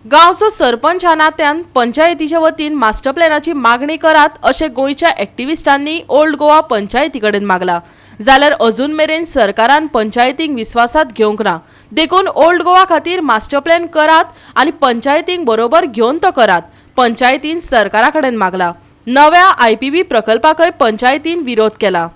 गांवचो सरपंच ह्या नात्यान पंचायतीच्या वतीन मास्टर प्लॅनाची मागणी करात अशें गोंयच्या एक्टिविस्टांनी ओल्ड गोवा पंचायती कडेन मागला. जाल्यार अजून मेरेन सरकारान पंचायतींक विस्वासात घेवंक ना. देखून ओल्ड गोवा खातीर मास्टर प्लॅन करात आनी पंचायतींक बरोबर घेवन तो करात, पंचायतीन सरकारा कडेन मागला. नव्या आयपीबी प्रकल्पाकय पंचायतीन विरोध केला.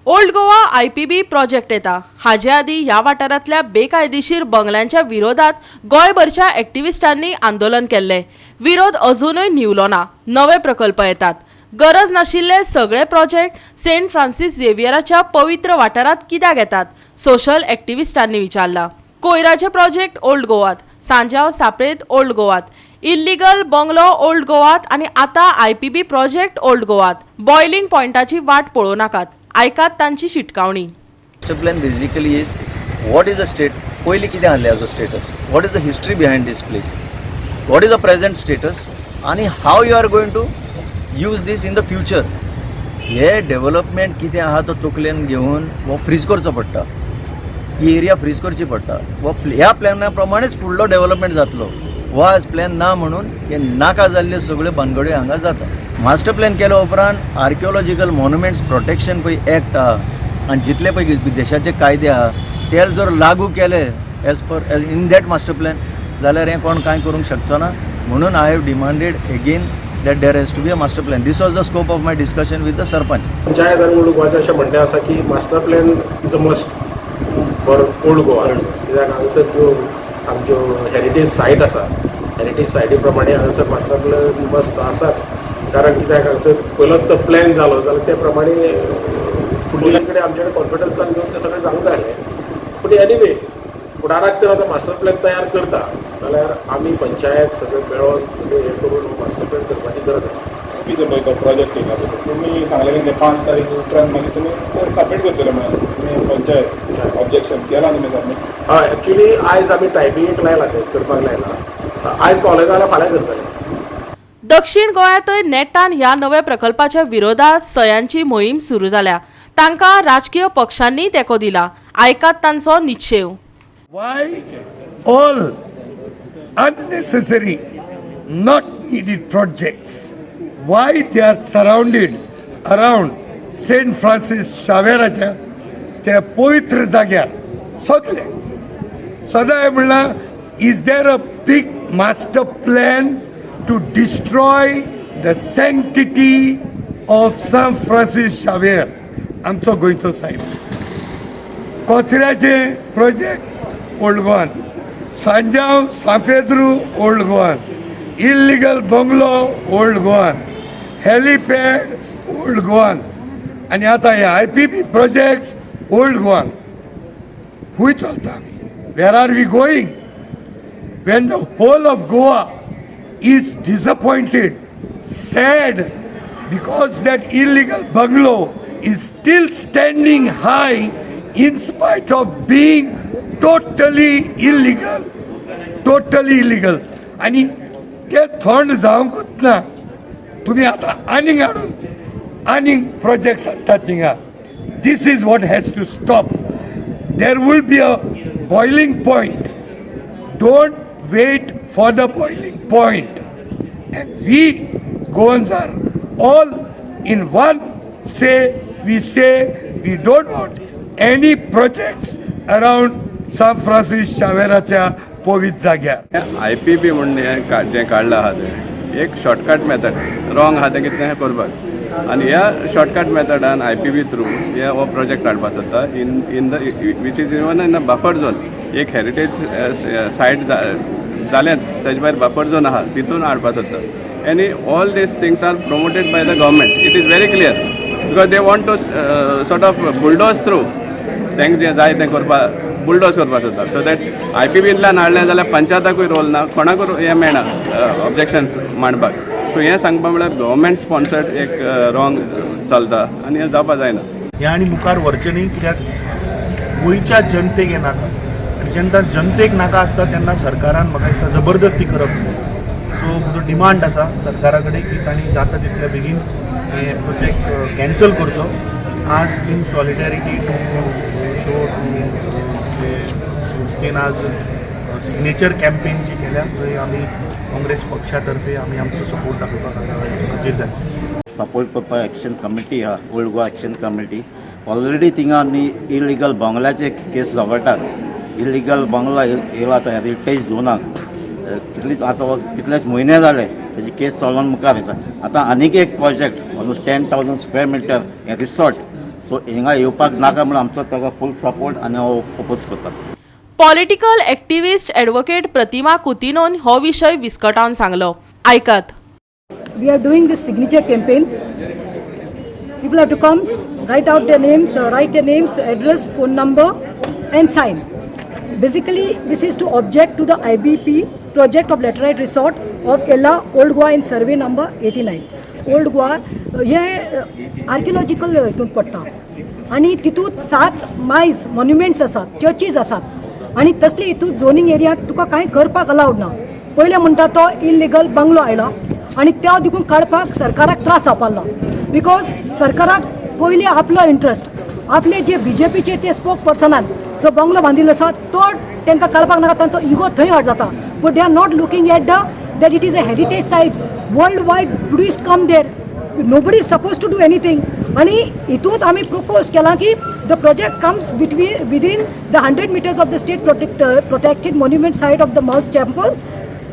ओल्ड गोवा आयपीबी प्रोजेक्ट येता हाजे आदीं ह्या वाठारांतल्या बेकायदेशीर बंगल्यांच्या विरोधात गोंयभरच्या एक्टिविस्टांनी आंदोलन केल्लें. विरोध अजुनूय न्हिवलो ना. नवे प्रकल्प येतात. गरज नाशिल्ले सगळे प्रोजेक्ट सेंट फ्रांसीस झेवियराच्या पवित्र वाठारांत कित्याक येतात, सोशल एक्टिविस्टांनी विचारला. कोयराचे प्रोजेक्ट ओल्ड गोवात, सांजाव सापळेत ओल्ड गोवात, इल्लिगल बंगलो ओल्ड गोवात आनी आतां आयपीबी प्रोजेक्ट ओल्ड गोवात. बॉयलिंग पॉयंटाची वाट पळोवं नाकात. आयकात तांची शिटकावणी. Master plan basically is what is the state, पयलीं कितें आहलें हाजो status, what is the history behind this place, what is the present status आनी how you are going to use this in the future. हे development कितें आहा तो तकलेन घेवन हो फ्रीज करचो पडटा. ही एरिया फ्रीज करची पडटा. हो ह्या प्लॅना प्रमाणेच फुडलो डेव्हलपमेंट जातलो. हो आज प्लॅन ना म्हणून हे नाका जाल्ल्यो सगळ्यो भानगड्यो हांगा जाता. मास्टर प्लॅन केल्या उपरांत आर्किओलॉजिकल मॉन्युमेंट्स प्रोटेक्शन पळय एक्ट आहा आनी जितले पळय देशाचे कायदे आहा ते जर लागू केले as per as in that master plan, जाल्यार हें कोण कांय करूंक शकचो ना. म्हणून I have demanded again that there has to be a master plan. This was the scope of my discussion with the sarpanch. Panchayat आनी ओल्ड गोवाचें अशें म्हणणें आसा की master plan is a must for Old Goa, कित्याक हांगासर ज्यो आमच्यो heritage site आसा, हेरिटेज सायटी प्रमाणे हांगासर मास्टर प्लॅन मस्ट आसात. कारण कित्याक, हांगासर पयलोच तो प्लॅन जालो जाल्यार ते प्रमाणे फुडल्या कडेन आमचे कडेन कॉन्फिडन्सान घेवन तें सगळें जावंक जाय आसलें. पूण एनिवे, फुडाराक तर आतां मास्टर प्लॅन तयार करता जाल्यार आमी पंचायत सगळें मेळोन सगळें हें करून मास्टर प्लॅन करपाची गरज आसा. कितें पळय तो प्रोजेक्ट येयला पळय, तुमी सांगलें की ते 5 तारीख उपरांत मागीर तुमी ते सबमीट करतले म्हणून तुमी पंचायत ऑब्जेक्शन केलां तुमी सबमीट? हय, एक्चुली आयज आमी टायपिंगेक लायला, तें करपाक लायला. आयज पावले जाल्यार फाल्यां करतले. दक्षिण गोंयांतय नेटान ह्या नव्या प्रकल्पाच्या विरोधात सयांची मोहीम सुरू जाल्या. तांकां राजकीय पक्षांनी तेंको दिला. आयकात तांचो निश्चेव. Why all unnecessary, not needed projects? Why they are surrounded around Saint Francis शावेराच्या त्या पवित्र जाग्यार सगळे सदांय म्हणल्यार, is there a big master plan to destroy the sanctity of Saint Francis Xavier, आमचो गोंयचो साहेब? कचऱ्याचे प्रोजेक्ट ओल्ड गोवान, सांजाव सांपेद्रू ओल्ड गोवान, इल्लिगल बंगलो ओल्ड गोवान, helipad old गोवान आनी आतां हे आयपीबी प्रोजेक्ट ओल्ड गोवान. खूंय चलता आमी? Where are we going when the whole of Goa is disappointed, sad, because that illegal bungalow is still standing high in spite of being totally illegal, totally illegal? आणि ते थंड जावंकूच ना, तुम्ही आता आनीक हाडून आनीक प्रोजेक्ट हाडटात थिंगा. This is what has to stop. There will be a boiling point. Don't wait for the boiling point. And we Goans are all in one say, we say we don't want any projects around San Francis शावेराच्या पवित्र जाग्यार. IPB म्हूण हें जें काडलां आहा तें एक shortcut method wrong आहा तें कितें करपाक आनी ह्या शॉर्टकट मेथडान आयपीबी थ्रू हे हो प्रोजेक्ट काडपाक सोदता in the which is even in a buffer zone. एक हेरिटेज सायट जालेंच, तेजे भायर बफर झोन आहा, तितून हाडपाक सोदता. आनी all these things are promoted by the government, it is very clear, because they want to sort of bulldoze through. तांकां जें जाय तें करपाक बुलडोज करपाक सोदता. सो that आयपीबींतल्यान हाडलें जाल्यार पंचायताकूय रोल ना, कोणाकूय हें मेळना ऑब्जेक्शन्स मांडपाक. सो हें सांगपा म्हळ्यार गव्हर्मेंट स्पॉन्सर्ड एक रॉंग चलता आनी हें जावपा जायना. हें आनी मुखार व्हरचें न्ही, कित्याक गोंयच्या जनतेक हें नाका आनी जेन्ना जनतेक नाका आसता तेन्ना सरकारान म्हाका दिसता जबरदस्ती करप न्हू. सो म्हजो डिमांड आसा सरकारा कडेन की तांणी जाता तितल्या बेगीन हे प्रोजेक्ट कॅन्सल करचो. आज in solidarity to show to जे संस्थेन आज सिग्नेचर कॅम्पेन जी केल्या थंय आमी काँग्रेस पक्षा तर्फे आमी आमचो सपोर्ट दाखोवपाक हाजीर जाले. सपोर्ट करपाक एक्शन कमिटी आहा, old Goa action committee. Already थिंगा आमी इलिगल बंगल्याचे केस झगडटात. इलिगल बंगला येयला आतां हेरिटेज झोनाक. कितले आतां कितलेच म्हयने जाले तेजी केस चलोन मुखार येता. आतां आनीक एक project, almost 10,000 square meter हे रिसॉर्ट. सो हिंगा येवपाक नाका म्हणून आमचो ताका फूल सपोर्ट आनी हांव ओपोज करता. पॉलिटिकल एक्टिविस्ट ॲडव्होकेट प्रतिमा कुतिनोन हो विशय विस्कटावन सांगलो, आयकात. We are doing this signature campaign. People have to come, write out their names, write their names, address, phone number, and sign. Basically, this is to object to the IBP project of Laterite Resort of Ella, Old Goa in survey number 89. Old Goa हे archaeological हितून पडटा आनी तितूंत सात मायज monuments आसात, churches आसात आनी तसले हितून झोनींग एरियात तुका कांय करपाक अलावड ना. पयलें म्हणटा तो इलिगल बंगलो आयला आनी त्या देखून काडपाक सरकाराक त्रास जावपाक, because सरकाराक पयलीं आपलो इंट्रस्ट, आपले जे बीजेपीचे ते स्पोक पर्सनान जो बंगलो बांदिल्लो आसा तो तांकां काडपाक नाका. तांचो इगो थंय हर्ट जाता, but they are not looking at the that it is a heritage site. Worldwide tourist come there. Nobody is suppose to do anything. आणि हितूंत आमी प्रपोज केलां की the project comes between within the 100 meters of the state protected monument site of the Mount Temple,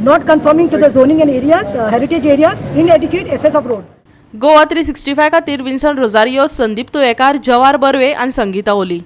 not conforming to the zoning and areas, heritage areas, inadequate access of road. Goa 365 खातीर Vinson Rosario, Sandeep Tuyekar, जवार बर्वे आनी संगीता ओली.